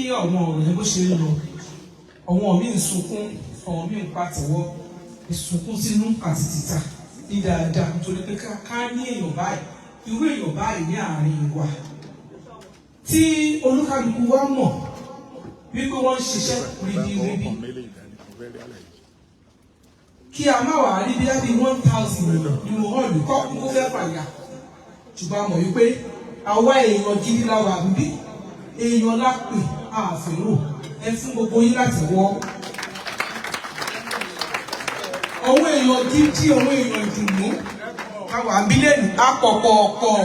àwọn ọ̀rọ̀ yẹn bó ṣe ń lọ, àwọn míì ń sunkún, àwọn míì ń pàtẹ́wọ́, ìsunkún sínú àti títà ní dáadáa, nítorí pé ká ní èèyàn báyìí, irú èèyàn báyìí ní àárín wa, tí olúkálukú wa mọ̀ wípé wọ́n ń ṣiṣẹ́ ribiribi, kí a má wàá rí bí 1,000 nínú hall kọ́kún kó fẹ́ fàyà. Ṣùgbọ́n a mọ̀ wípé àwa èèyàn gidi la wà níbí, èèyàn lápè àfẹ́rò. Ẹ fún gbogbo yín láti wọ́ àwọn èèyàn gidi, àwọn èèyàn ìdùnnú káwa bílẹ̀nù àpọ̀pọ̀pọ̀.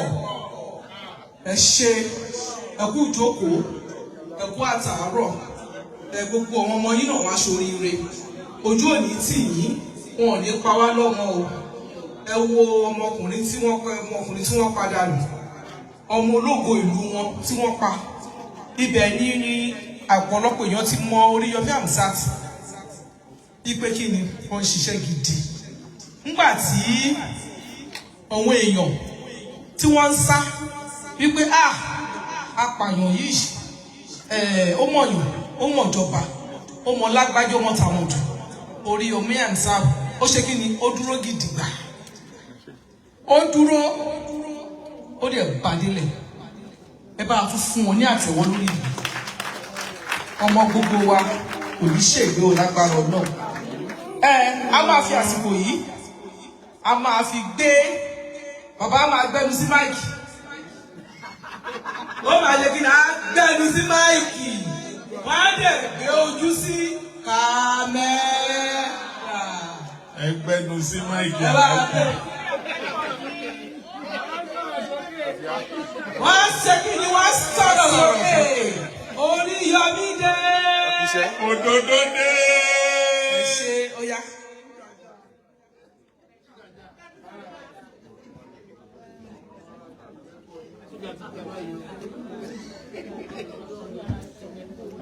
Ẹ ṣe, ẹ kú ìjókòó, ẹ kú àtàárọ̀. Ẹ gbogbo àwọn ọmọ yín náà wá ṣoríire, ojú òní tì yín, wọn ò ní pa wá lọ́mọ o. Ẹ wo ọmọkùnrin tí wọ́n pa, ọmọkùnrin tí wọ́n padà nù, ọmọ ológo ìlú wọn tí wọ́n pa. Ibẹ̀ ní ọ̀pọ̀lọpọ̀ èèyàn ti mọ Oríyọmí Hamzat ipe kí ni wọ́n ń ṣiṣẹ́ gidi. Ńgbà tí àwọn èèyàn tí wọ́n ń sá wípé a apààyàn yìí, ó mọ̀yàn, ó mọ̀jọba, ó mọ lágbájá, ó mọ tàmọ̀dù, Oríyọmí Hamzat ó ṣe kí ni, ó dúró gidigba, ó dúró, ó dẹ̀ bàdílẹ̀. Ẹ bá tún fún wọn ní àtẹ̀wọ́ lórí ìlú. Ọmọ gbogbo wa kò ní ṣègbè o, lágbára Ọlọ́run. Ẹ a máa fi àsìkò yìí, a máa fi gbé bàbá máa gbẹnu sí mic. Ó máa yẹ kí ni a gbẹnu sí mic, wọ́n á dẹ̀ gbé ojú sí kámẹ́rà. Ẹ gbẹnu sí mic. Ẹ bá gbé. Wọ́n á ṣe kí ni, wọ́n á sọ̀rọ̀ sókè. Oríyọmí dé. Òdodo dé. Ẹ ṣe, ó yá.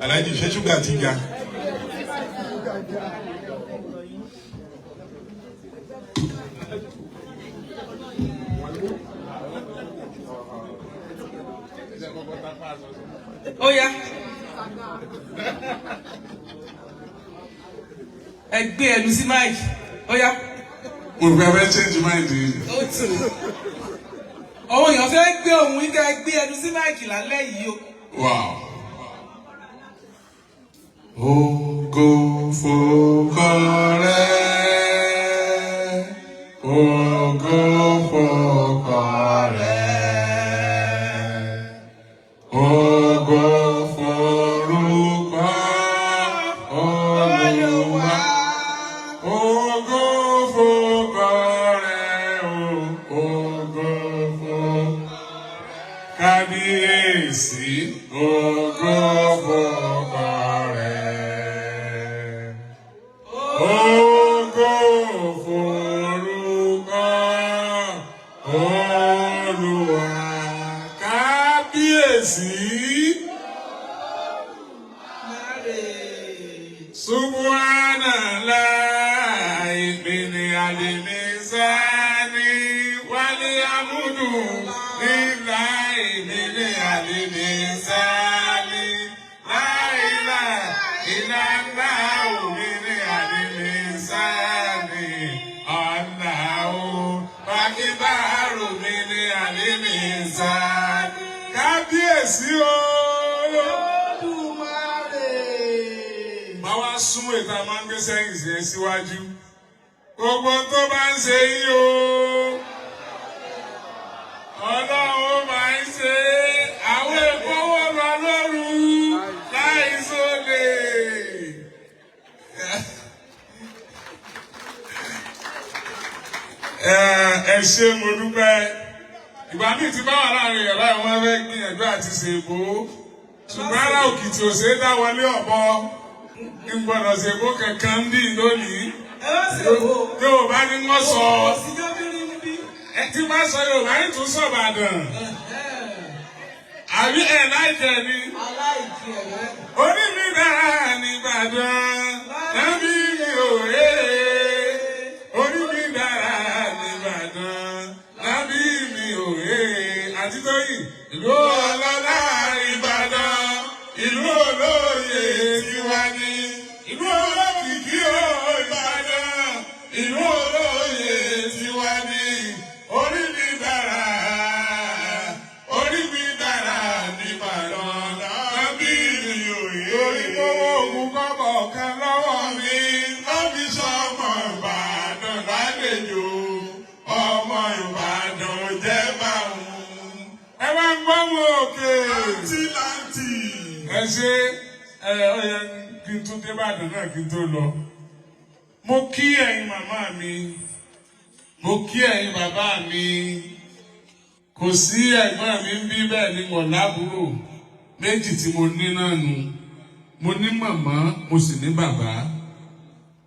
Aláàjì, ṣé ṣúgà ti ga? Ó yá. Ẹ gbé ẹnu sí mic. Ó yá. Mo fẹ́ fẹ́ change mind yìí. Ó tù. Àwọn èèyàn fẹ́ gbé ohun yín kẹ́ ẹ gbé ẹnu sí mic lálẹ́ yìí o. Wow. Ògo fòkọ rẹ̀, ògo fòkọ rẹ̀, ògo forúkọ Olúwa, ògo fòkọ rẹ̀ o, ògo fòkọ kábíyèsí, ògo fòkọ rẹ̀. Ògo forúkọ Olúwa, kábíyèsí. Subhanallah ìpínlẹ̀ àlèmísání wálé amúdù nílá ìpínlẹ̀ àlèmísání láìlà ìlànà òmìnir àlèmísání ọ̀làwò pàkíbàrò òmìnir àlèmísání. Kábíyèsí o. Olódùmarè. Máa wá sún ètò a máa ń gbé sẹ́yìn sí ẹ síwájú. Gbogbo tó bá ń ṣe yín o, Ọlọ́run ó máa ń ṣe é. Àwọn èkó wọ́n lọ lóru láì sólè. Ẹ ṣé, mo dúpẹ́. Ìgbà míì tí bá wà láàrin yàrá, ìwọ́n fẹ́ gbìyànjú àti ṣèbó. Ṣùgbọ́n ará òkìtì ò ṣeé dá wọlé ọ̀bọ. N gbọ́dọ̀ ṣèbó kankan bí lónìí. Ẹ má ṣe wo. Yorùbá ni wọ́n sọ. Òsíjọ́ bí rí níbí. Ẹ tí bá sọ Yorùbá ní tún sọ Ìbàdàn. Àbí ẹ̀ láìpẹ́ ni. Aláìkí ẹ̀rẹ́. Orí mi dára ní Ìbàdàn. Lábí mi ò rè é. Orí mi dára ní Ìbàdàn. Lábí mi ò rè é. Àti Tóyìn, ìlú ọlọ́lá Ìbàdàn. Ìlú olóògbé. Ẹ ṣe ẹ, ó yẹ kí n tún dé Ìbàdàn náà kí n tó lọ. Mo kí ẹ̀yin màmá mi, mo kí ẹ̀yin bàbá mi. Kò sí ẹ̀gbọ́n mi ń bí bẹ́ẹ̀ ni mo lábúrò méjì tí mo ní náà nu. Mo ní màmá, mo sì ní bàbá.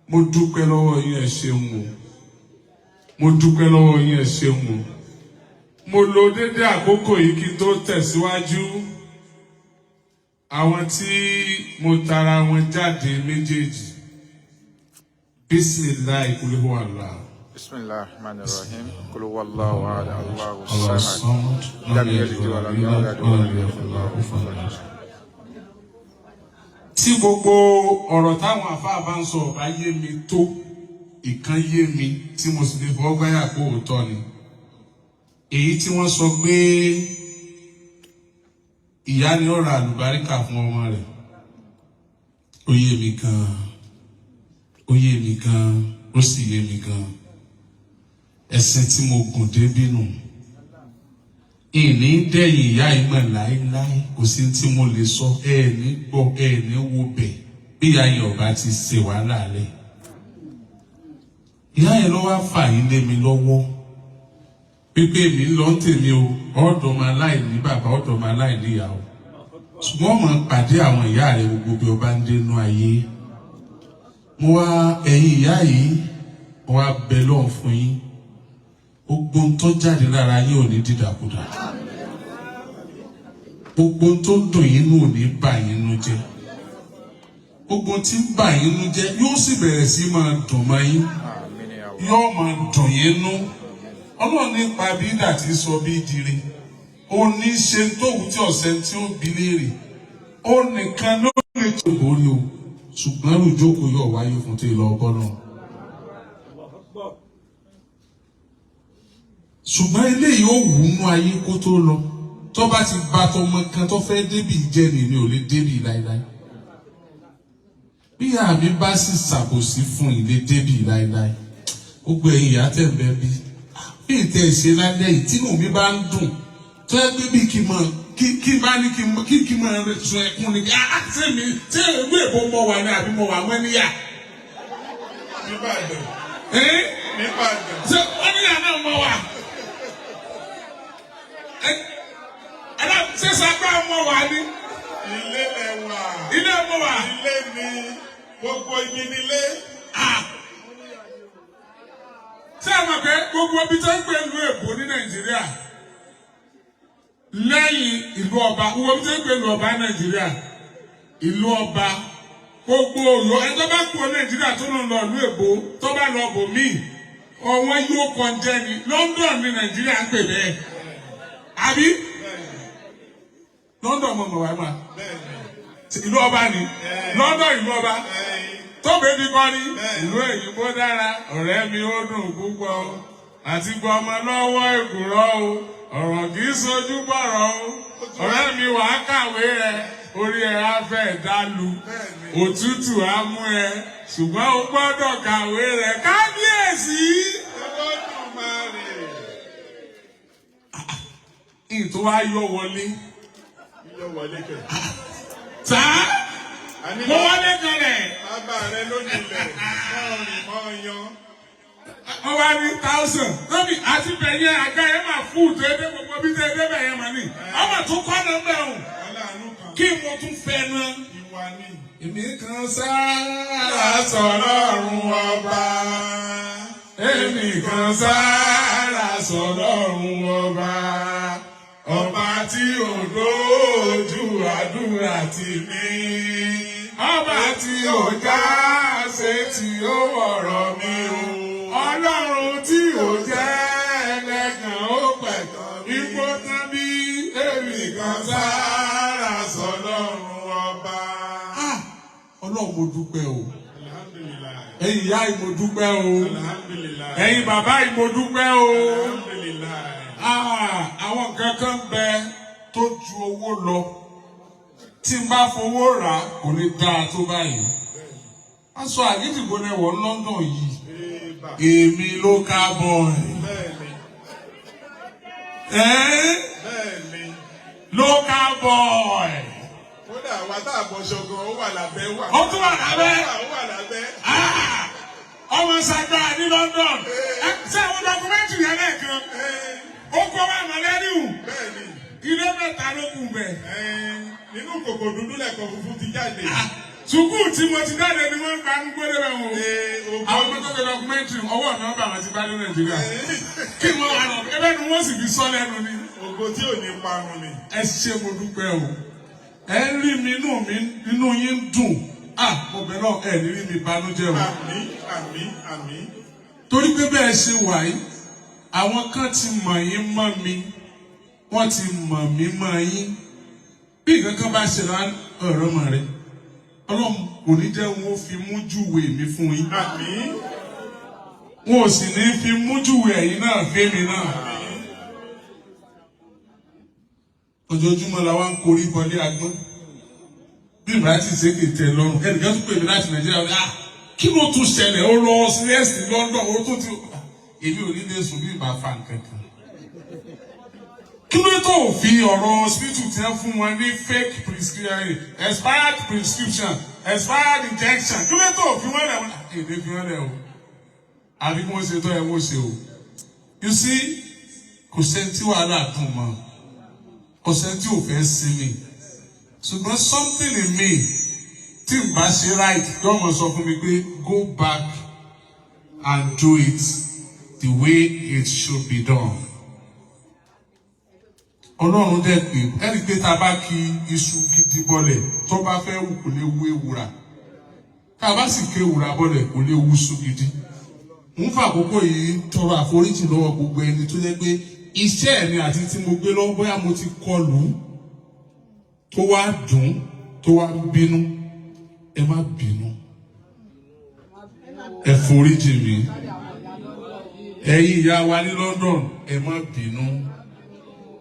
Mo dúpẹ́ lọ́wọ́ yín, ẹ ṣeun o. Mo dúpẹ́ lọ́wọ́ yín, ẹ ṣeun o. Mo lo dédé àkókò yìí kí n tó tẹ̀síwájú. Àwọn tí mo tara wọn jáde méjèèjì, bisimilahi kulhuwala. بسم الله الرحمن الرحيم قل هو الله احد الله الصمد لم يلد ولم يولد ولم يكن له كفوا احد. Tí gbogbo ọ̀rọ̀ táwọn àfáà bá ń sọ ọ̀bá yé mi tó, ìkan yé mi tí mo sì lè fọwọ́ gbáyà pé òótọ́ ni. Èyí tí wọ́n sọ pé ìyá ni ó ra àlùbáríkà fún ọmọ rẹ̀, ó yé mi gan-an, ó yé mi gan-an, ó sì yé mi gan-an. Ẹ̀sìn tí mo gùn débí nù, ìní dẹ̀yìn ìyá yìí mọ̀ láéláé. Kò sí tí mo lè sọ, ẹ ní gbọ́, ẹ ní wo bẹ̀ bí ìyá yẹn ọba ti ṣe wàhálà lẹ̀. Ìyá yẹn ló wá fà yín lé mi lọ́wọ́ pípé mi ń lọ ń tèmi o, ọ̀dọ̀ máa láìní bàbá, ọ̀dọ̀ máa láìní ìyá o, ṣùgbọ́n mo pàdé àwọn ìyá rẹ gbogbo bí ọba ń dénú ayé. Mo wá ẹ̀yin ìyá yìí, mo wá bẹ lọ́hùn fún yín, gbogbo ohun tó jáde lára yín ò ní dídàkudà, gbogbo ohun tó dùn yín nù ò ní bà yín nú jẹ́, gbogbo ohun tí ń bà yín nú jẹ́ yóò sì bẹ̀rẹ̀ sí máa dùn mọ́ yín. Àmín ya Allah. Yóò máa dùn yín nú. Ọlọ́run nípa bí dà tí sọ bí dire, ó ní ṣe tó wù tí ọ̀sẹ̀ tí ó bi léèrè, ó nìkan ló lè tó borí o, ṣùgbọ́n ìjókòó yóò wáyé fún tí ìlọ ọgbọ́n náà. Ṣùgbọ́n eléyìí ó wù ú nú ayé kó tó lọ, tó bá ti ba tọmọ kan tó fẹ́ débì jẹ́ ni mi ò lè débì láéláé. Bí ìyá mi bá sì ṣàbòsí fún ilé débì láéláé. Gbogbo ẹ̀yin ìyá tẹ̀ ń bẹ bí bí ìtẹ̀ ṣe lálẹ́ yìí, tínú mi bá ń dùn tó yẹ pé bí kí n mọ kí n bá ní kí n kí kí n mọ sun ẹkún ni. Ah, ṣé mi ṣé ìlú èbó mọ wà ní àbí mo wà mọ́ níyà? Nìbàdàn. Ẹ́? Nìbàdàn. Ṣé wọ́n níyà náà mọ wà? Ẹ ẹ ṣé sagbá mọ wà ní? Ilé lẹ wà. Ilé mọ wà. Ilé ni gbogbo ibi nílé. Ah! Ṣé ẹ mọ̀ pé gbogbo ibi tó ń pè ìlú èbó ní Nàìjíríà lẹ́yìn ìlú ọba, gbogbo ibi tó ń pè ìlú ọba ní Nàìjíríà, ìlú ọba, gbogbo òyò, ẹni tó bá kú ní Nàìjíríà tó lọ ìlú èbó, tó bá lọ bò míì, ọ̀wọ́n yóò kàn jẹ́ ni. London ní Nàìjíríà ń pè bẹ́ẹ̀, àbí London mọ̀ mọ̀ wá máa ìlú ọba ni London, ìlú ọba tó bèbí kọ́ ní ìlú èyìnbó dára. Ọ̀rẹ́ mi, ó dùn púpọ̀ o àti gbọ́ ọmọ lọ́wọ́ èkùrọ́ o, ọ̀rọ̀ kì í sojú bọ̀rọ̀ o. Ọ̀rẹ́ mi, wàá kàwé rẹ, orí ẹ á fẹ́ dálu, òtútù á mú ẹ, ṣùgbọ́n o gbọ́dọ̀ kàwé rẹ. Kábíyèsí. Olódùmarè. Ìtò wa yọ wọlé. Yọ wọlé kẹ. Tá Àní mo wọlé kalẹ̀. Bàbá rẹ ló nílẹ̀. Mọ́ rìn mọ́ yan. Wọ́n wá ní thousand lóbi àti bẹ̀yẹ àga yẹn máa fún tó ẹdẹ gbogbo bí tẹ ẹdẹ bẹ̀yẹ máa ní ọmọ tó kọ́ náà ń bẹ̀ hùn. Aláàánú kan. Kí mo tún fẹ́ náà. Ìwà ni. Èmi kan sára sọ̀rọ̀ ọba. Èmi kan sára sọ̀rọ̀ ọba. Ọba tí ò dójú àdúrà tì mí. Ọba tí ò já ṣe tí ó ọ̀rọ̀ mi o. Ọlọ́run tí ò jẹ́ ẹlẹ́gàn ó pẹ̀tàn ipò tán bí. Èmi kan sára sọ̀rọ̀ Ọba. Ah! Ọlọ́run, mo dúpẹ́ o. Alhamdulilayi. Ẹ̀yin ìyá yìí, mo dúpẹ́ o. Alhamdulilayi. Ẹ̀yin bàbá yìí, mo dúpẹ́ o. Alhamdulilayi. Ah, àwọn nǹkan kan bẹ tó ju owó lọ, tí n bá fowó rà kò ní dáa tó báyìí. Aṣọ àgídìgbò náà wọ̀ London yìí. Eba. Èmi ló ká bọ̀ ẹ̀. Bẹ́ẹ̀ni. Ẹ́ Bẹ́ẹ̀ni. local boy. Kódà àwa tá a bọ̀ṣọ gan, ó wà lábẹ́ wà. Ó tún wà lábẹ́. Ó wà lábẹ́. Ah! Ọmọ ṣàgbà ní London. Ẹ, ṣé àwọn documentary yẹn lẹ́ẹ̀kan? Ó kọ́ wà mọ̀lẹ́rìwù. Bẹ́ẹ̀ni. Ilé mẹ́ta ló kù bẹ̀. Nínú kòkò dúdú lẹ̀kọ̀ funfun ti jáde. Sùkúù tí mo ti jáde ni wọ́n ń pa ń gbélé bẹ̀ wò. Ogun. Àwọn ọmọ tó ṣe documentary, ọwọ́ mi ọba àwọn ti bá dé Nàìjíríà. Kí wọ́n wà lọ, ẹbẹ́ ni wọ́n sì fi sọ lẹ́nu ni. Ògo tí ò ní parun ni. Ẹ ṣé, mo dúpẹ́ o. Ẹ ń rí mi, inú mi, inú yín ń dùn. Ah, mo bẹ̀ náà, ẹ ní rí mi banújẹ́ o. Àmín, àmín, àmín. Torí pé bẹ́ẹ̀ ṣe wà yìí, àwọn kan ti mọ̀ yín mọ́ mi, wọ́n ti mọ̀ mí mọ́ yín. Bí nǹkan kan bá ṣe rán ọ̀rọ̀ mọ̀ rẹ, Ọlọ́run kò ní jẹ́ wọn ó fi mú júwe mi fún yín. Àmín. Wọn ò sì ní fi mú júwe ẹ̀yin náà fẹ́mi náà. Ojoojúmọ́ la wá ń korí bọlé agbọ́n. Bí ìbá ti ṣe kì í tẹ́ lọ́rùn, ẹnìkan tún pè mí láti Nàìjíríà, ah, kí ló tún ṣẹlẹ̀? Ó lọ sílẹ̀sì London, ó tún ti. Èmi ò ní lè sùn bí ìbá fa nǹkan kan. Kí ló tó fi ọ̀rọ̀ hospital tí wọ́n fún wọn ní fake prescription, expired prescription, expired injection? Kí ló tó fi wọ́n lẹ̀ wọ́n? Èdè fi wọ́n lẹ̀ o. Àbí kí wọ́n ṣe tó ẹ wọ́n ṣe o. You see, kò sẹ́ni tí wàhálà dùn mọ́. Kò sẹ́ni tí ò fẹ́ sinmi. Ṣùgbọ́n something in me, tí n bá ṣe right, yóò mọ̀ sọ fún mi pé go back and do it the way it should be done. Ọlọ́run dẹ̀ pé ẹni pé tá a bá ki iṣu gidi bọlẹ̀, tó bá fẹ́ wù, kò lè wú ewùrà. Tá a bá sì ké ewùrà bọlẹ̀, kò lè wú iṣu gidi. Ń fà àkókò yìí tọrọ àforíjì lọ́wọ́ gbogbo ẹni tó jẹ́ pé iṣẹ́ mi àti tí mo gbé lọ́wọ́, bóyá mo ti kọlù ú tó wá dùn, tó wá bínú. Ẹ má bínú, ẹ foríjì mi. Ẹ̀yin ìyá wa ní London, ẹ má bínú.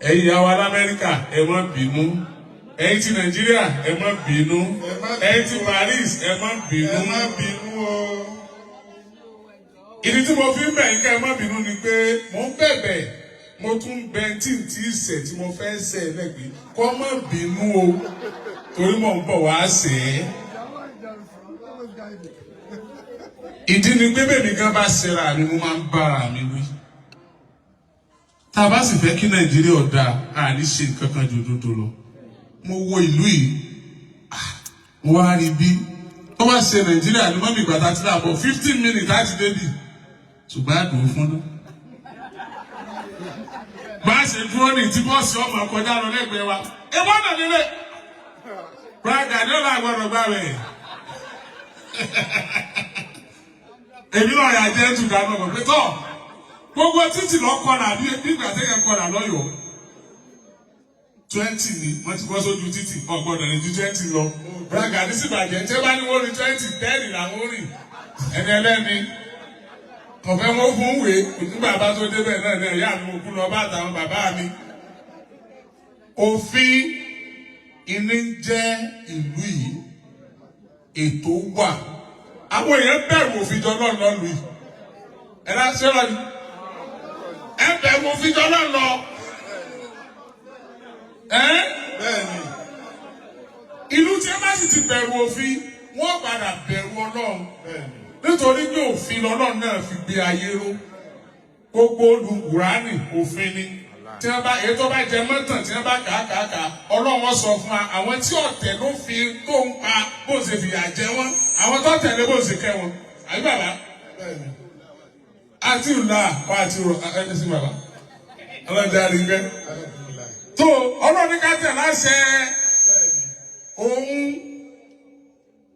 Ẹ̀yin ìyá wa l'Amẹ́ríkà, ẹ má bínú. Ẹ̀yin ti Nàìjíríà, ẹ má bínú. Ẹ̀yin ti Paris, ẹ má bínú. Ẹ má bínú o. Ìdí tí mo fi ń bẹ̀ yín ká ẹ má bínú ni pé mò ń bẹ̀bẹ̀, mo tún ń bẹ tí n tí ṣẹ̀ tí mo fẹ́ ṣẹ̀ lẹ́gbẹ̀ẹ́ kọ́ má bínú o, torí mò ń bọ̀ wá ṣẹ̀ ẹ́. Ìdí ni pé bèbí gan bá ṣẹra mi, mo máa ń bára mi wí. Tá a bá sì fẹ́ kí Nàìjíríà ó dáa, a ní ṣe nǹkan kan ju òdodo lọ. Mo wo ìlú yìí, mo wá rí bí tó bá ṣe Nàìjíríà ní mọ́mí ìgbà tá a ti dà bọ̀, 15 minutes láti débì, ṣùgbọ́n àdùn fún náà. Bá a ṣe dúró ní tí bọ́ọ̀sì ọmọ kọjá lọ lẹ́gbẹ̀ẹ́ wa, ebó ọ̀nà nílé Praga ní ọ̀la àgbọ̀dọ̀ gbà rẹ̀. Èmi náà yà jẹ́ tùdà náà mọ̀ pé tọ́ gbogbo títì lọ kọlà bí ìgbà téèyàn kọlà lọ́yọ̀ọ́. 20 ni wọ́n ti kọ́ sójú títì, ọ̀gbọ́dọ̀ ní ju 20 lọ. Praga ní síbàjẹ́ tí ẹ bá ní wọ́n rí 20, 10 làwọn rìn. Ẹni ẹlẹ́ni kọ̀fẹ́ wọn fún wèé nígbà bá tó débẹ̀ náà ní ẹ̀yà mi òkú lọ bá àtàwọn bàbá mi. Òfin ìní ń jẹ́ ìlú yìí, ètò wà. Àwọn èèyàn bẹ̀rù òfin jọ náà lọ́lù yìí. Ẹ dá ṣé lọ ni. Ẹ bẹ̀rù òfin jọ náà lọ. Ẹ́ Bẹ́ẹ̀ni. Ìlú tí ẹ bá sì ti bẹ̀rù òfin, wọ́n padà bẹ̀rù Ọlọ́run. Bẹ́ẹ̀ni. Nítorí pé òfin lọ́lọ́run náà fi gbé ayé ró. Gbogbo olùkùránì òfin ni. Tí wọ́n bá èyí tó bá jẹ mọ́tàn, tí wọ́n bá kà á kà á kà á, Ọlọ́run sọ fún wa àwọn tí ọ̀tẹ̀ ló fi tó ń pa bó ṣe fìyà jẹ wọ́n, àwọn tó tẹ̀lé bó ṣe kẹ́ wọn. Àbí bàbá? Bẹ́ẹ̀ni. Àti ìlà wa àti rọ ẹ ẹ sí bàbá. Ọlọ́jà rí bẹ́ẹ̀. Alhamdulillah. Tó Ọlọ́run ní ká tẹ̀ láṣẹ Bẹ́ẹ̀ni. òun,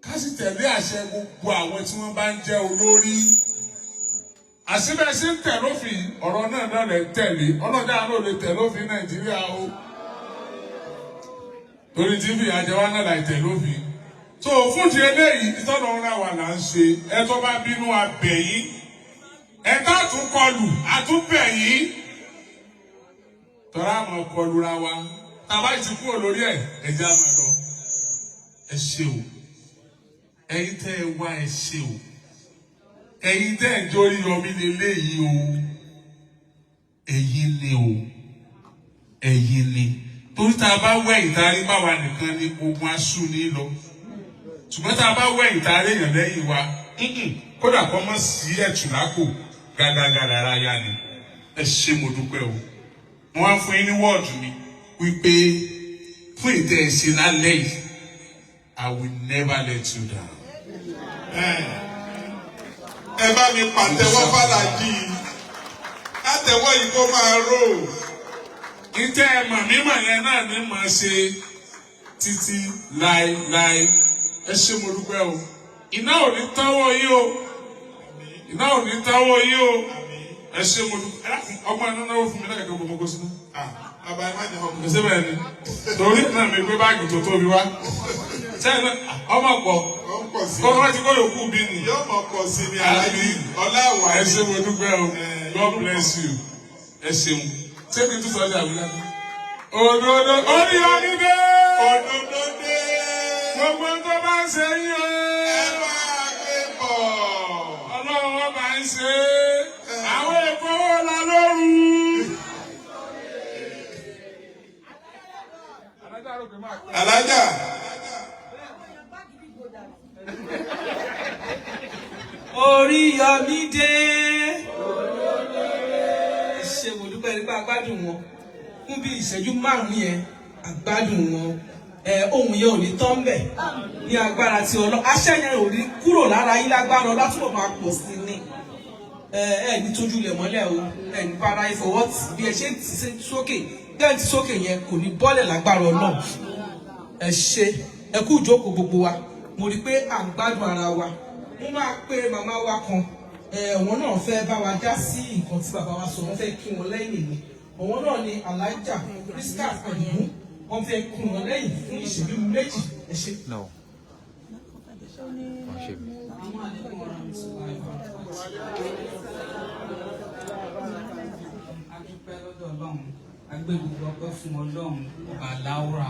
ká sì tẹ̀lé àṣẹ gbogbo àwọn tí wọ́n bá ń jẹ́ olórí. Àṣìbẹ̀ṣe ń tẹ̀ lófin ọ̀rọ̀ náà náà lẹ̀ ń tẹ̀lé. Ọlọ́jà náà lè tẹ̀ lófin Nàìjíríà o. Torí tí fìyà jẹ wá náà láì tẹ̀ lófin. Tó fún ti eléyìí, ìtọ́nà ńlá wà là ń ṣe. Ẹ tó bá bínú, abẹ̀ yín. Ẹ tá tún kọlù, àtúbẹ̀ yín. Tọ́lá àmọ́ kọlu ra wa. Tàbá ti kúrò lórí ẹ̀, ẹ já máa lọ. Ẹ ṣe o. Ẹ̀yin tẹ́ ẹ wá, ẹ ṣe o. Ẹ̀yin tẹ́ ẹ jórí yọmí lélẹ́yìí o. Ẹ̀yin ni o. Ẹ̀yin ni. Torí tá a Tá a bá wẹ̀ ìtarí báwa nìkan ni ogun aṣú ní lọ. Ṣùgbọ́n tá a bá wẹ̀ ìtarí èèyàn lẹ́yìn wa, kódà kọ́ mọ́ sí ẹ̀tù lápò gàgàgà lára ya ni. Ẹ ṣé, mo dúpẹ́ o. Mo wá fún yín ní word mi wípé fún ìtẹ́ ẹ ṣe lálẹ́ yìí, I will never let you down. Ẹ bá mi pàtẹ́wọ́ fàlàjì, látẹ̀wọ́ yìí kó máa rò. Ìtẹ́ ẹ mọ̀ mímọ̀ yẹn náà ní màá ṣe títí láéláé. Ẹ ṣé, mo dúpẹ́ o. Iná ò ní tánwọ́ yín o. Iná ò ní tánwọ́ yín o. Ẹ ṣé, mo dúpẹ́. Ẹ dákun, ọgbọ́n iná náwó fún mi lẹ́yìn kan gbogbo sínú. Ah, bàbá, ẹ má jẹ́ Ẹ ọkùnrin. ṣé, bẹ́ẹ̀ ni. Torí náà mi gbé báàgì tó tóbi wá. Sẹ́yìn náà ọmọ pọ̀. Ó ń pọ̀ sí. Kọ́ wọ́n ti kó yòókù bí nì. Yóò mọ̀ pọ̀ sí ni, aláàjì ọláwà. Ẹ ṣé, mo dúpẹ́ o. God bless you. Ẹ ṣeun. Ṣé kí n tún sọ ọjà àbújá? Òdodo orí onídé. Òdodo dé. Gbogbo tó bá ń ṣe yín o. Ẹ máa gbé bọ̀. Ọlọ́run wọn bá ń ṣe é. Àwọn èkó wo la lóru. Alájà. Oríyọmí dé. Ẹ ṣé, mo dúpẹ́ nípa agbádùn wọn fún bí ìṣẹ́jú 5 yẹn, àgbádùn wọn. Ẹ ohun yẹn ò ní tán bẹ̀ ní agbára tí ọlọ́ aṣẹ́ yẹn ò ní kúrò lára yín lágbára ọlá, túbọ̀ máa pọ̀ sí ni. Ẹ ẹ ní tójú ilẹ̀ mọ́lẹ̀ o, ẹ ní bára ìfọwọ́ tì bí ẹ ṣe ń tì sókè, bí ẹ ń tì sókè yẹn kò ní bọ́lẹ̀ lágbára Ọlọ́run. Ẹ ṣé, ẹ kú ìjókòó gbogbo wa. Mo rí i pé à ń gbádùn ara wa. Mo máa pe màmá wa kan. Ẹ àwọn náà fẹ́ bá wa dá sí nǹkan tí bàbá wa sọ, wọ́n fẹ́ kí wọn lẹ́yìn mi. Àwọn náà ni Alhaja Priscas Àdìgún. Wọ́n fẹ́ kí wọn lẹ́yìn fún ìṣẹ́jú 2. Ẹ ṣé. No. Wọ́n ṣe mí. A dúpẹ́ lọ́dọ̀ Ọlọ́run, a gbé gbogbo ọpẹ́ fún Ọlọ́run Ọba Láwùrà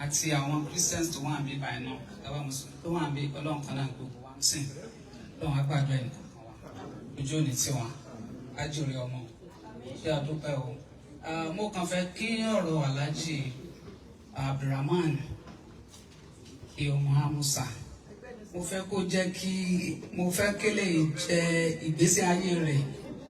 àti àwọn Christians tó wà níbí báyìí náà, àtàwọn Mùsùlùmí tó wà níbí. Ọlọ́run kan náà gbogbo wa ń sìn. Ọlọ́run á gbàdúrà ẹnì kọ̀ọ̀kan wa, ojú òní tiwa, á jèrè ọmọ. Ṣé a dúpẹ́ o. Ah, mo kàn fẹ́ kí ọ̀rọ̀ Alhaji Abdulrahman kí ọmọ Amusa, mo fẹ́ kó jẹ́ kí mo fẹ́ kélé jẹ́ ìgbésí ayé rẹ̀.